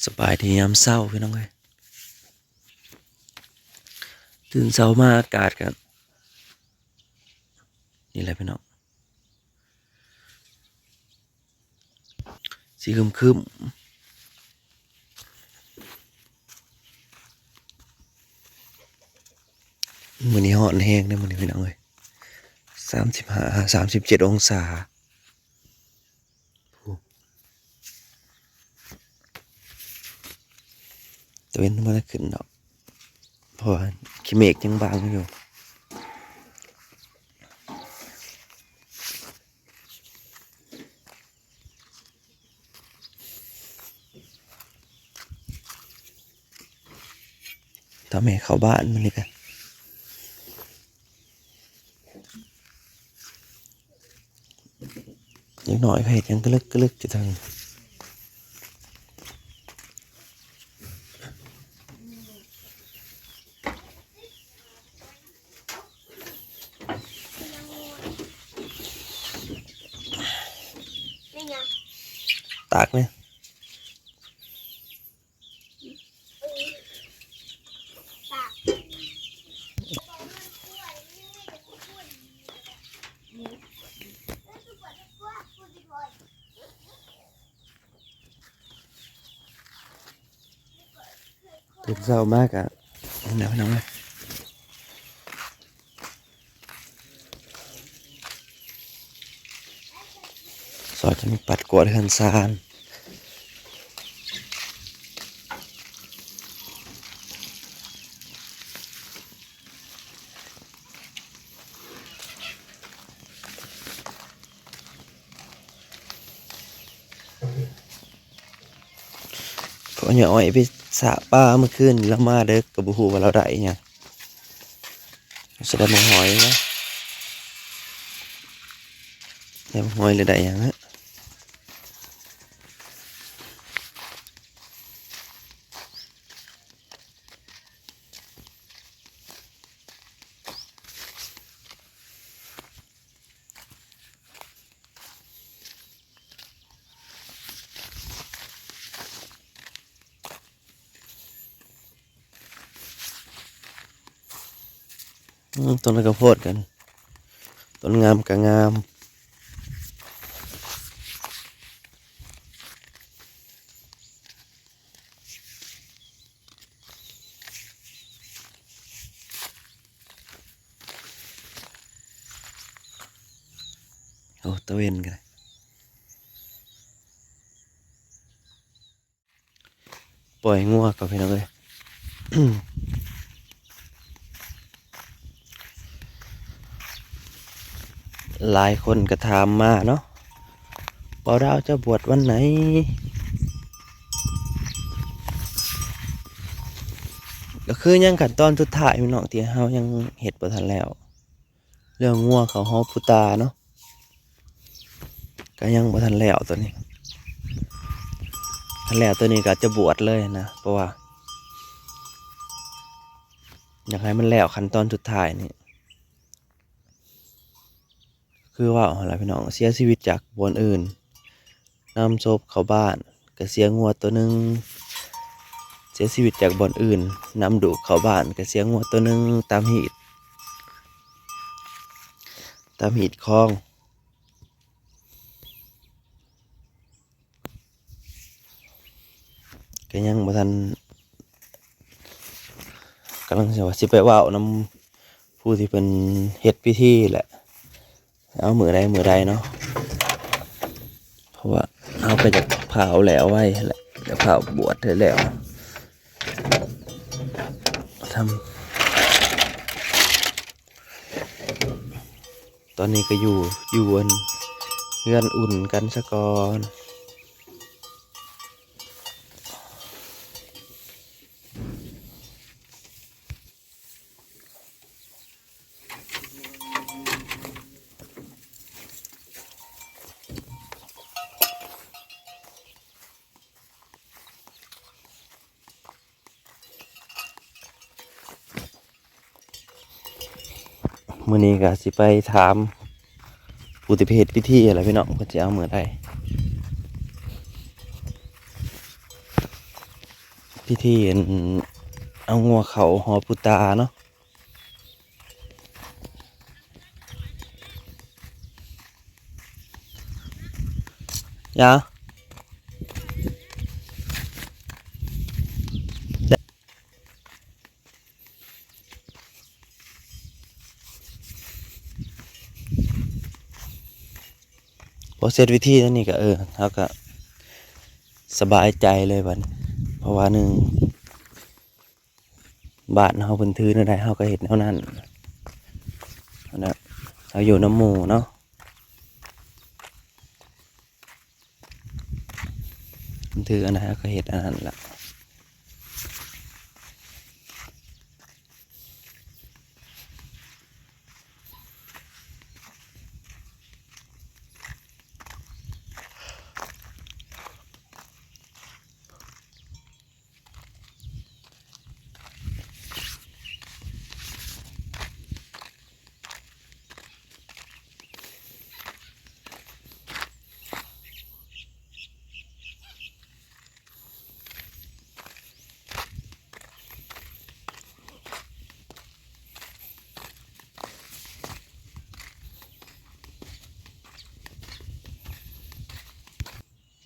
ສະບາຍດີຍາມເຊົ້າພີ່ນ້ອງເອີຍ, ຕື່ນເຊົ້າມາອາກາດກໍນີ້ແຫຼະພີ່ນ້ອງ, ຊິຄຶ້ມໆ. ມື້ນີ້ຮ້ອນແຮງເດ້ມື້ນີ້ພີ່ນ້ອງເອີຍ, ສາມສິບຫ້າ ສາມສິບເຈັດອົງສາ. ຕາເວັນບໍ່ໄດ້ຂຶ້ນດອກ ເພາະວ່າຂີ້ເມກຍັງບາງຢູ່. ຖ້າແມ່ເຂົ້າບ້ານມື້ນີ້ກະ ເດັກນ້ອຍເຂົາເຮັດຫຍັງກະລຶກກະລຶກຢູ່ທາງ ຕາກແມ່. ຕື່ນເຊົ້າມາກະ ແນວນັ້ນເລີຍ. ຊ່ອຍກັນປັດກວາດເຮືອນຊານ. ເພາະຍາອ້ອຍໄປສະປາມື້ຄືນ ລາວມາເດິກ ກໍບໍ່ຮູ້ວ່າລາວໄດ້ອີ່ຫຍັງ. ຊິໄດ້ມາຫອຍນະ, ໄດ້ມາຫອຍຫຼືໄດ້ຫຍັງນະ. ອືມ ຕົ້ນກະໂພດກັນ ຕົ້ນງາມກະງາມ. ໂອ້ ຕາເວັນກໍໄດ້. ປ່ອຍງົວກ່ອນພີ່ນ້ອງເອີຍ. ຫຼາຍຄົນກໍຖາມມາເນາະ, ບ່າວດາວຈະບວດວັນໃດ? ກໍຄືຍັງຂັ້ນຕອນສຸດທ້າຍພີ່ນ້ອງ ທີ່ເຮົາຍັງເຮັດບໍ່ທັນແລ້ວ. ເລື່ອງງົວເຂົ້າຫໍປູຕາເນາະ ກະຍັງບໍ່ທັນແລ້ວໂຕນີ້, ຄັນແລ້ວໂຕນີ້ກະຈະບວດເລີຍນະ ເພາະວ່າຢາກໃຫ້ມັນແລ້ວຂັ້ນຕອນສຸດທ້າຍນີ້. ຄືເວົ້າຫັ້ນລະພີ່ນ້ອງ, ເສຍຊີວິດຈາກບ່ອນອື່ນ ນຳສົບເຂົ້າບ້ານກະເສຍງົວໂຕໜຶ່ງ, ເສຍຊີວິດຈາກບ່ອນອື່ນ ນຳດູກເຂົ້າບ້ານກະເສຍງົວໂຕໜຶ່ງ ຕາມຮີດ ຕາມຮີດຄອງ. ກະຍັງບໍ່ທັນ, ກຳລັງຊິວ່າ ຊິໄປເວົ້ານຳຜູ້ທີ່ເພິ່ນເຮັດພິທີແຫຼະ. ເອົາມື້ໃດມື້ໃດເນາະ, ເພາະວ່າເຮົາກໍຢາກພາເອົາແລ້ວໄວແຫຼະ, ຢາກພາບວດໃຫ້ແລ້ວ. ທຳ ຕອນນີ້ກໍຢູ່ ຢູ່ອັນ ເຮືອນອຸ່ນກັນສະກ່ອນ. ມື້ນີ້ກໍຊິໄປຖາມຜູ້ທີ່ໄປເຮັດພິທີຫັ້ນແຫຼະພີ່ນ້ອງ, ເພິ່ນຊິເອົາມື້ໃດ. ພິທີອັນເອົາງົວເຂົ້າຫໍປູຕາເນາະ. ຢາ ພໍເສັດພິທີແລ້ວນີ້ກໍ ເອີ ເຮົາກໍສະບາຍໃຈເລີຍບັດນີ້ ເພາະວ່າໜຶ່ງ ບ້ານເຮົາເພິ່ນຖືແນວໃດ ເຮົາກໍເຮັດແນວນັ້ນ ຫັ້ນນະ. ເຮົາຢູ່ນຳໝູ່ເນາະ ເພິ່ນຖືອັນໃດ ເຮົາກໍເຮັດອັນນັ້ນລະ.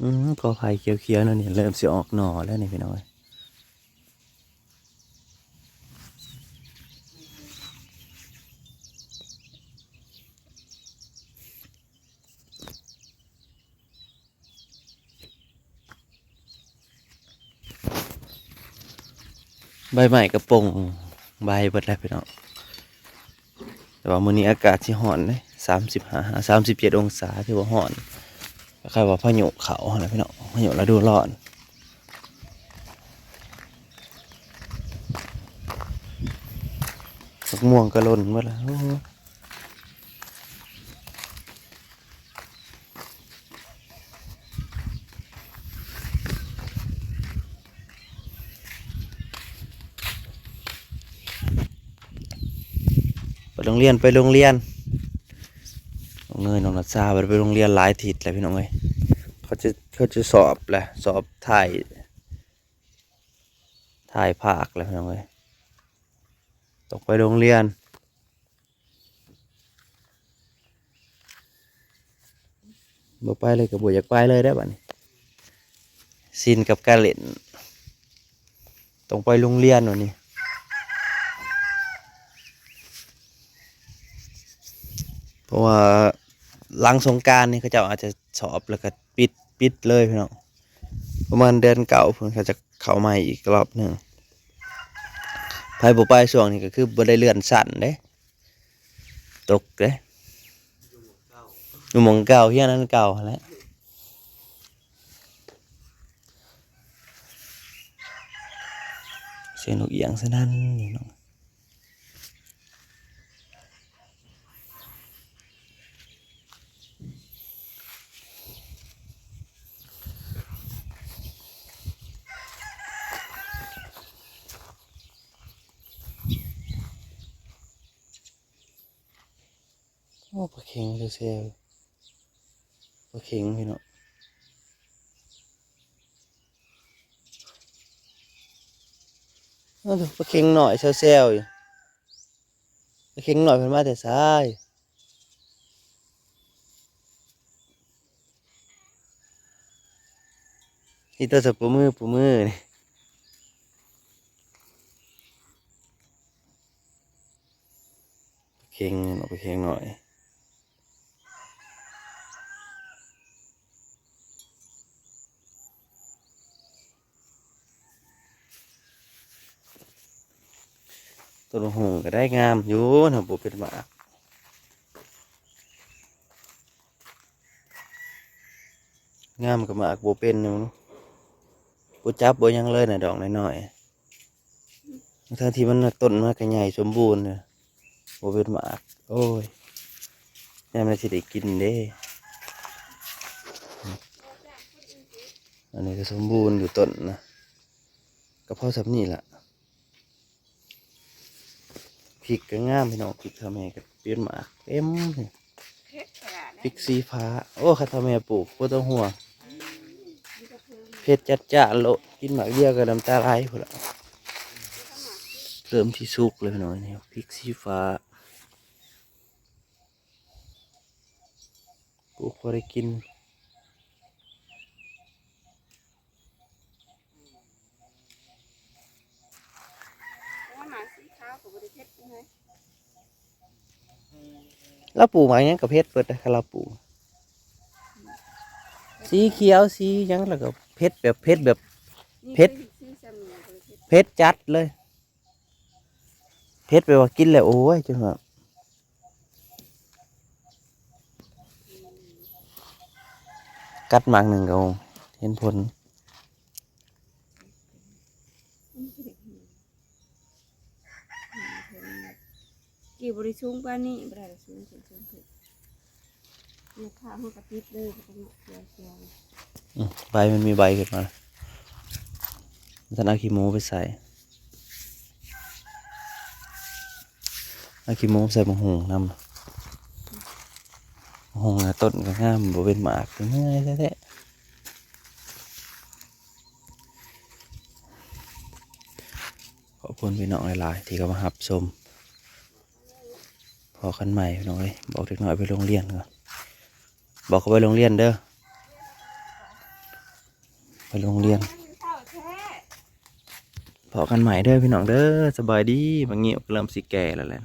ອືມ ກໍໄຜ່ຂຽວໆ ແນວນີ້ເລີ່ມຊິອອກໜໍ່ແລ້ວນີ້ພີ່ນ້ອງເອີຍ. ໃບໄມ້ກະປົ່ງໃບເບິດແລ້ວພີ່ນ້ອງ. ແຕ່ວ່າມື້ນີ້ອາກາດຊິຮ້ອນເດ້ ສາມສິບຫ້າ ສາມສິບເຈັດອົງສາ ຖືວ່າຮ້ອນ. ຄ້າຍໆວ່າພາຍຸເຂົ້າຫັ້ນແຫຼະພີ່ນ້ອງ ພາຍຸລະດູຮ້ອນ. ໝາກມ່ວງກະຫຼົ່ນເບິດແລ້ວ. ໄປໂຮງຮຽນ ໄປໂຮງຮຽນ ນ້ອງເນີຍ ນ້ອງນັດຊາ ບໍ່ໄດ້ໄປໂຮງຮຽນຫຼາຍທິດແລ້ວພີ່ນ້ອງເອີຍ. ເຂົາຈະ ເຂົາຈະສອບແຫຼະ ສອບທ້າຍ ທ້າຍພາກແລ້ວພີ່ນ້ອງເອີຍ ຕ້ອງໄປໂຮງຮຽນ. ບໍ່ໄປເລີຍກໍບໍ່ຢາກໄປເລີຍເດ້ບັດນີ້ ຊິນກັບການຫຼິ້ນ. ຕ້ອງໄປໂຮງຮຽນບັດນີ້ ເພາະວ່າຫຼັງສົງການນີ້ເຂົາເຈົ້າອາດຈະສອບ ແລ້ວກໍປິດ ປິດເລີຍພີ່ນ້ອງ. ປະມານເດືອນເກົ້າພຸ້ນ ເຂົາຈະເຂົ້າໃໝ່ອີກລອບໜຶ່ງ. ໃຜບໍ່ໄປຊ່ວງນີ້ກໍຄືບໍ່ໄດ້ເລື່ອນຊັ້ນເດ້ ຕົກເດ້ ຢູ່ໝ່ອງເກົ່າ ຮຽນອັນເກົ່າຫັ້ນແຫຼະ. ສຽງນົກອຽງສະນັ້ນຢູ່ເນາະ. ໂອ້ ປາເຂັງແຊວໆ ປາເຂັງພີ່ນ້ອງ. ໂອ້ ປາເຂັງນ້ອຍແຊວໆຢູ່. ປາເຂັງນ້ອຍເພິ່ນມາແຕ່ໃສ? ມີແຕ່ສະປູມື ປູມືນີ້. ປາເຂັງເນາະ ປາເຂັງນ້ອຍ. ຕົ້ນຫຸ່ງກໍໄດ້ງາມຢູ່ນະ ບໍ່ເປັນໝາກ. ງາມກໍໝາກບໍ່ເປັນຢູ່ ບໍ່ຈັບບໍ່ຫຍັງເລີຍນະ ດອກນ້ອຍໆ. ທັງທີ່ມັນຕົ້ນມັນກໍໃຫຍ່ສົມບູນນະ ບໍ່ເປັນໝາກ. ໂອ້ຍ ຍາມໃດຊິໄດ້ກິນເດ້. ອັນນີ້ກໍສົມບູນຢູ່ຕົ້ນນະ ກໍພໍສ່ຳນີ້ລະ. ພິກກໍງາມພີ່ນ້ອງ ພິກເຖົ້າແມ່ກໍເປັນໝາກເຕັມ. ພິກສີຟ້າ ໂອ້ ຄັນເຖົ້າແມ່ປູກບໍ່ຕ້ອງຫ່ວງ. ເຜັດຈັດຈ້ານໂລດ ກິນໝາກດຽວກໍນ້ຳຕາໄຫຼພຸ້ນລະ. ເລີ່ມທີ່ສຸກແລ້ວພີ່ນ້ອງ ນີ້ພິກຊີ້ຟ້າ ປູກພໍໄດ້ກິນ. ໂອ້ຍ ໝາກສີຂາວກໍບໍ່ໄດ້ເຜັດເລີຍ. ລາວປູກໝາກຫຍັງກໍເຜັດເບິດ ຄັນລາວປູກ ສີຂຽວ ສີຫຍັງ ແລ້ວກໍເຜັດແບບ ເຜັດແບບ ເຜັດ ເຜັດຈັດເລີຍ ເຜັດແບບວ່າກິນແລ້ວ ໂອ້ຍ ຈັ່ງວ່າ ກັດໝາກໜຶ່ງກໍເຫັນຜົນ. ກີ່ບໍ່ໄດ້ສູງປານນີ້ ບໍ່ໄດ້ສູງຂຶ້ນ ສູງຂຶ້ນ ນີ້ຂ້າວເຮົາກໍຕິດເລີຍ ບໍ່ຕ້ອງເສຍ ອືມ ໃບມັນມີໃບຂຶ້ນມາ ບໍ່ທັນເອົາຂີ້ໝູໄປໃສ່ ເອົາຂີ້ໝູໃສ່ບັກຫຸ່ງນຳ ບັກຫຸ່ງນະ ຕົ້ນກໍງາມ ບໍ່ເປັນໝາກ ເມື່ອຍແທ້ໆ. ຂອບຄຸນພີ່ນ້ອງຫຼາຍໆ ທີ່ເຂົ້າມາຮັບຊົມ ພໍ້ກັນໃໝ່ພີ່ນ້ອງເອີຍ ບອກເດັກນ້ອຍໄປໂຮງຮຽນກ່ອນ ບອກເຂົາໄປໂຮງຮຽນເດີ ໄປໂຮງຮຽນ ພໍ້ກັນໃໝ່ເດີພີ່ນ້ອງເດີ ສະບາຍດີ. ບັກງິ້ວກໍເລີ່ມຊິແກ່ແລ້ວແຫຼະ